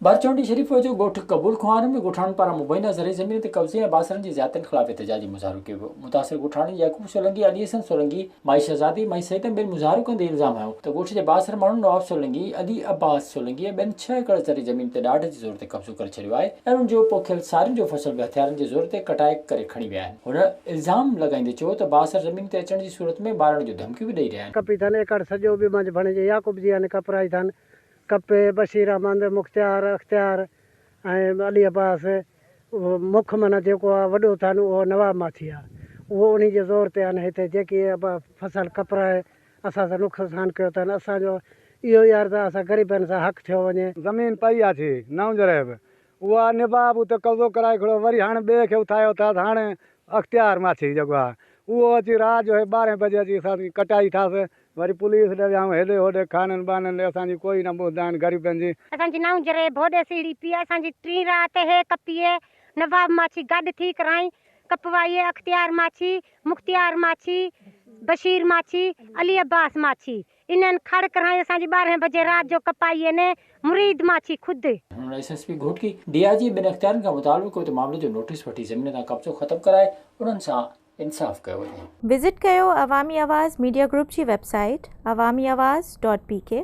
ڀرچونڊي شريف جو ڳوٺ قبول کوهارن ۾ ڳوٺاڻن پاران مبينا زرعي زمين تي قبضي ۽ بااثرن جي زيادتين خلاف احتجاجي مظاهرو ڪيو ويو. متاثر ڳوٺاڻن يعقوب سولنگي، علي حسن سولنگي، مائي شهزادي، مائي سعيد ۽ ٻين مظاهرو ڪندي الزام هنيو ته ڳوٺ جي بااثر ماڻهن نواب سولنگي، علي عباس سولنگي ۽ ٻين ڇهه ايڪڙ زرعي زمين تي ڏاڍ جي زور تي قبضو ڪري ڇڏيو آهي ۽ انهن جو پوکيل سارين جو فصل به هٿيارن جي زور تي ڪٽائي ڪري کڻي ويا آهن. هن الزام لڳائيندي چيو ته بااثر زمين تي اچڻ جي صورت ۾ مارڻ جون ڌمڪيون به ڏئي رهيا آهن. ڪپي ٿن ايڪڙ سڄو به منجهه ڀڻجي يعقوب جي ان ڪپرائي ٿن ڪپي، بشير احمد، مختيار، اختيار ۽ علي عباس، مک معنيٰ جيڪو آ وڏو ٿن اهو نواب ماڇي آ. اهو انهي جي زور تي آهن هتي جيڪي فصل ڪپرائي اسان سان نقصان ڪيو اٿن. اسان جو اهو ئي عرض آ اسان غريبن سان حق ٿيو وڃي. زمين پئي آ ٿي نئون جريب اها نباب اتي قبضو ڪرائي کڙو وري هاڻ ٻئي کي اٿايو اٿس هاڻ اختيار ماڇي جيڪو آ اهو اچي رات جو هي ٻارهين بجي اچي اسان جي ڪٽائي ٿاس وري پوليس ڏي ويائون هيڏي هوڏي خانن ٻانهن ڏي اسان جي ڪوئي نه ٻڌندا آهن غريبن جي. اسان جي نئون جري ڀوڏي سيڙي پئي اسان جي ٽين رات هي ڪپيئي نواب ماڇي گڏ ٿي ڪرائين ڪپوائي اختيار ماڇي مختيار ماڇي بشير ماڇي علي عباس ماڇي انهن کڙ ڪرائين اسان جي ٻارهين بجي رات جو ڪپائي ني مريد ماڇي خود. هنن S S P Ghotki, D I G ۽ ٻين اختيارين کان مطالبو ڪيو ته معاملي جو نوٽيس وٺي زمين تان قبضو ختم ڪرائي انهن سان انصاف ڪيو وڃي. وزٽ ڪيو عوامي آواز ميڊيا گروپ جي website Awami Awaz dot P K.